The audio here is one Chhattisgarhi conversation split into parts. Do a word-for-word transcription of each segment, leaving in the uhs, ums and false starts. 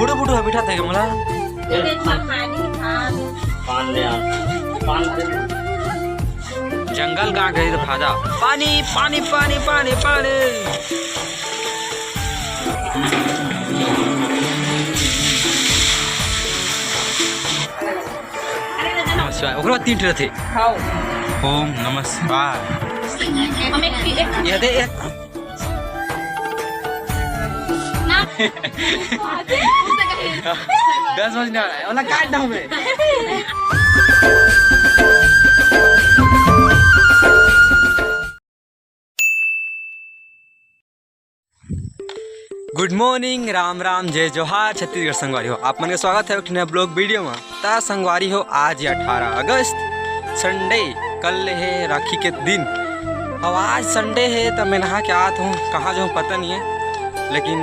बूढ़ो बूढ़ो ह बिठा थे मोला। पान ले आ, पान ले। जंगल कहाँ गई तो फायदा। पानी, पानी, पानी, पानी, पानी। नमः शिवाय। ओकरे बाद तीन ठे रथे। हाँ। ओम नमः शिवाय। हम एक, एक ये दे, ये। ना। दस बजने वाला है, ओला काट दूँ मैं। Good morning, राम राम, जय जोहार, छत्तीसगढ़ संगवारी हो। आप मन के स्वागत है एक ठन vlog video में। ता संगवारी हो, आज ये अठारह अगस्त, Sunday, कल ले हे राखी के दिन। अब आज Sunday हे, त मैं नहा के आत हूँ, कहाँ जाऊँ पता नहीं है, लेकिन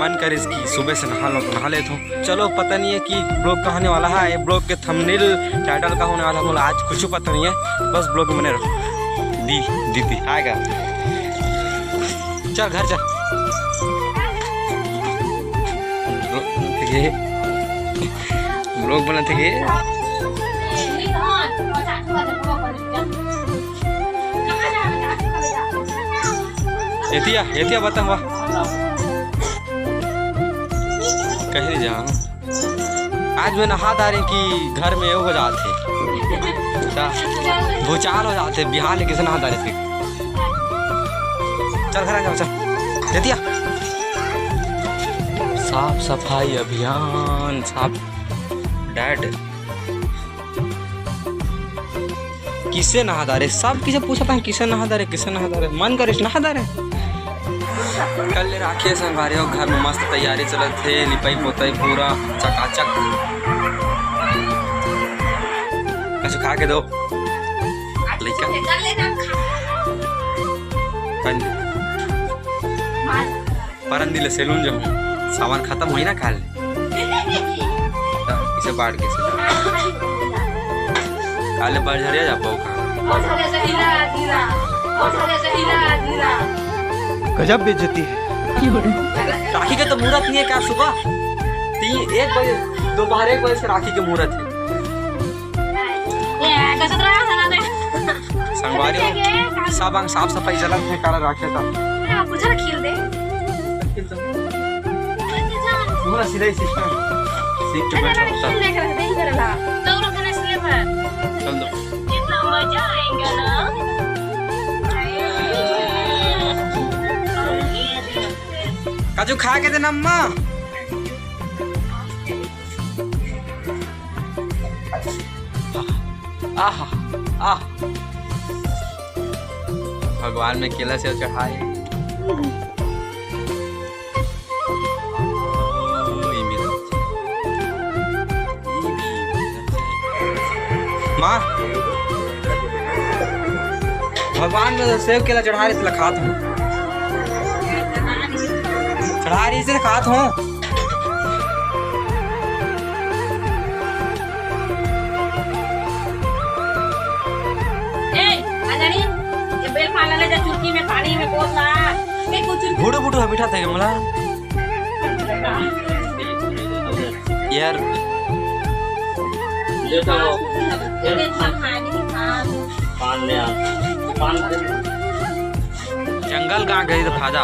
मन करे कि सुबह से नहा लो तो नहा लेता हूँ। चलो, पता नहीं है कि vlog का होने वाला है, ये vlog के thumbnail, title का होने वाला है, मोला आज कुछ पता नहीं है, बस vlog में बने रहो। दी, दीदी, आएगा। चल, घर चल। ये vlog बनत हे के? एतिया, एतिया बता हुआ। कहीं नहीं जाऊँ। आज मैं नहा डारे कि घर में हो जाते। भूचाल हो जाते, बिहान किसे नहा डारे फिर। चल घर आ जाओ, चल। एतिया। साफ सफाई अभियान, साफ। Dad, किसे नहा डारे? सब किसे पूछत हे, किसे नहा डारे, किसे नहा डारे? मन करे नहा डारे। कल ले राखी संगवारी हो, घर में मस्त तैयारी चलत हे, लिपाई पोताई पूरा चकाचक। कुछ खा के दो। लइका। परन दिन ले सैलून जाहूँ, सावन खतम होही ना काल। त इसे बाढ़ के से काले बरझरिया जाबो का। गजब बेइज्जती है। राखी के तो मुहूर्त नहीं है का सुबह? तीन, एक बजे, दोपहर एक बजे से राखी के मुहूर्त है। संगवारी हो, सब अंग साफ सफाई चलत हे, काला राखे त। पूरा सिलाई system। सीट पे बैठो, चल। चल दो। काजू खा के दे नम्मा। आह, आह। भगवान में केला सेव चढ़ाए। माँ, भगवान में सेव केला चढ़ा रही, इसलिए खात हूँ। चढ़ा रही, इसलिए खात हूँ। ए, अंजनी, ये बेल पाना ले जा, चुटकी में पानी में बोल ला। ए, कुछ बूढ़ो बूढ़ो ह बिठा थे मोला। यार, ये तो पान ले आ, पान। जंगल कहाँ गई तो फायदा।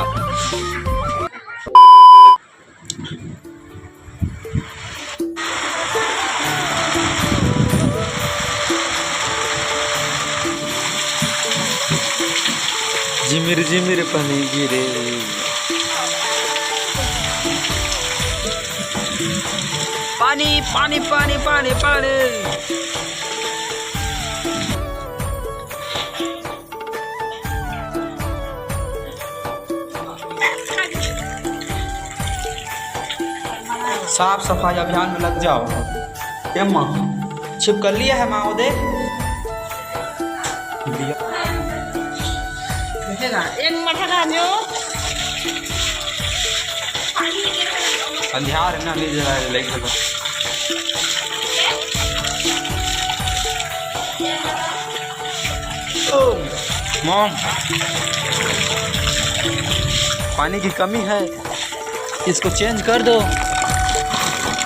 जिमिर जिमिर पानी गिरे। पानी, पानी, पानी, पानी, पानी। साफ सफाई अभियान में लग जाओ। ए माँ, छिपकली हे माँ, वो दे। देखेगा, एक मठा खा लियो। अंधियार है ना, नहीं जला रहे, लाइट लगा। ओ, मॉम, पानी की कमी है, इसको चेंज कर दो।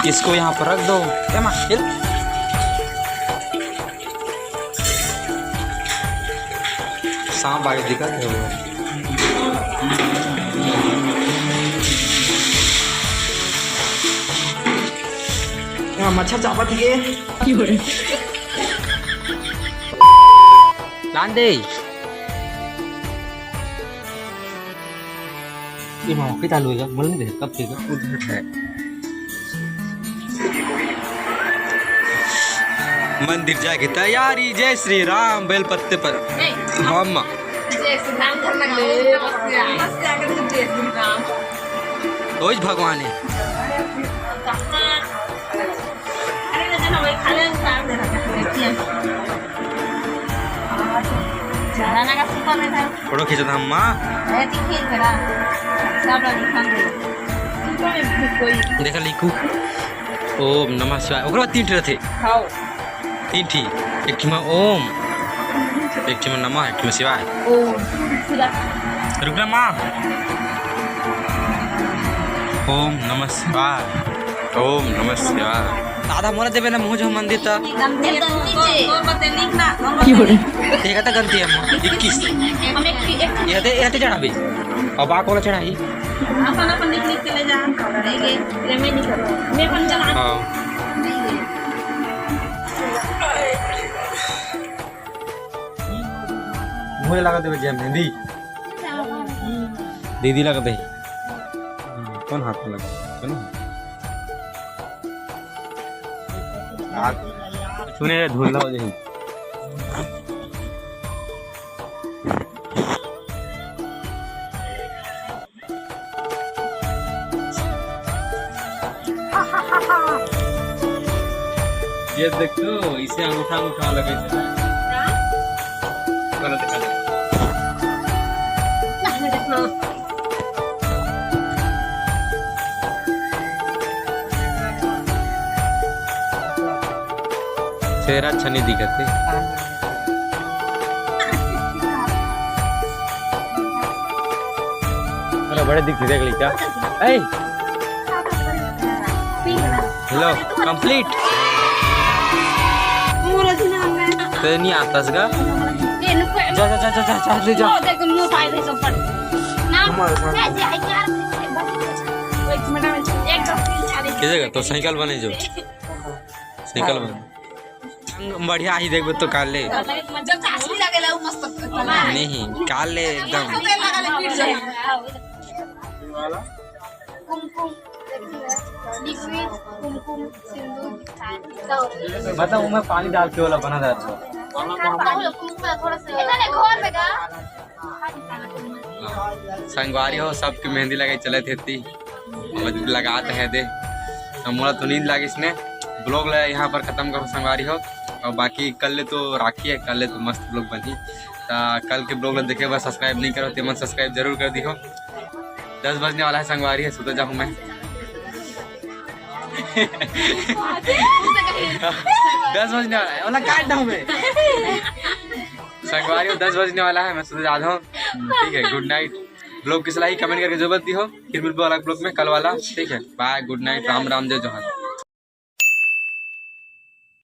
इसको यहाँ पर रख दो। ए माँ, हिल। सांप आगे दिखत हे वो। ए माँ, मच्छर चाबत हे। लान दे। ये माँ, कितना लोग हैं? बोल नहीं दे, कब के? उधर है। मंदिर जाके तैयारी, जय श्री राम, बेल पत्ते पर। नहीं। हाँ, माँ। जय श्री राम, घर में ओम नमः शिवाय। बस जाकर के जय श्री राम। ओइस भगवान है। कहाँ? अरे, ना, ना, वही खाली उतार दे रहा है। ज्यादा ना का सुपर में था। फोटो खींचत हन माँ। ए, ठीक है, जरा। सब लोग दिखा दे। सुपर में भी कोई। देखा लिखू। ओम नमः शिवाय। ओकरे बाद तीन ठे रथे। हाँ। तीन ठी। एक ठी में ओम, एक ठी में नमः, एक ठी में शिवाय। ओम। रुक ना माँ। ओम नमः शिवाय। ओम नमः शिवाय। दादा मोला देबे ना मुँह जो मंदिर त। एकदम दे दो नीचे। देखा त गलती है माँ। इक्कीस। हम एक, एक ये ते, ये ते चढ़ाबे। अब आ कोला चढ़ाई। अपन, अपन लिख, लिख के ले जा। नहीं गे, ये मैं नहीं करूँ। मैं अपन जमा। हाँ। नहीं गे। मुझे लगा देबे जे मेहंदी। दीदी लगा दे। कौन हाथ में लगा? सुनो। हाथ छूने से धुंधला हो जाही। ये देख तो, इसे अंगूठा, अंगूठा लगे थे। गलत दिखा दे। चेहरा अच्छा नहीं दिखत हे। अरे बड़े दिखते देख ली क्या? ए, हेलो, कंप्लीट। ते नहीं आतास का? जा, जा, जा, जा, जा, जा, ले जा। हमारे साथ। किस जगह? तो साइकिल बने जो। साइकिल बने। बढ़िया ही देखबे तो काल ले। जब चाशनी लगेला, उ मस्त लगेला। नहीं, काल ले एकदम। कुमकुम, लिक्विड कुमकुम सिंदूर। मतलब, वो में पानी डाल के वाला बना रहता है। कुमकुम थोड़ा सा। इतना नहीं, घोर में का? संगवारी हो, सबके मेहंदी लगे चले थे ती। अब लगात हे दे। तो मोला तो नींद लागिस ने। ब्लॉग ला यहाँ पर खत्म करो संगवारी हो। और बाकी कल ले तो राखी है, कल ले तो मस्त ब्लॉग बनही। तो कल के ब्लॉग ला देखे बर सब्सक्राइब नहीं करो, तेमन सब्सक्राइब जरूर कर दिहो। दस बजने वाला है संगवारी है, सुते जाहूँ मैं। दस बजने वाला है, ओला काट दूँ मैं। संगवारी हो, दस बजने वाला है, मैं सुते जाता हूँ। ठीक है, गुड नाइट। ब्लॉग किस लाइक कमेंट करके जरूर बताइए हो, फिर मिलबो अलग ब्लॉग में कल वाला। ठीक है, बाय, गुड नाइट, राम राम, जय जोहार।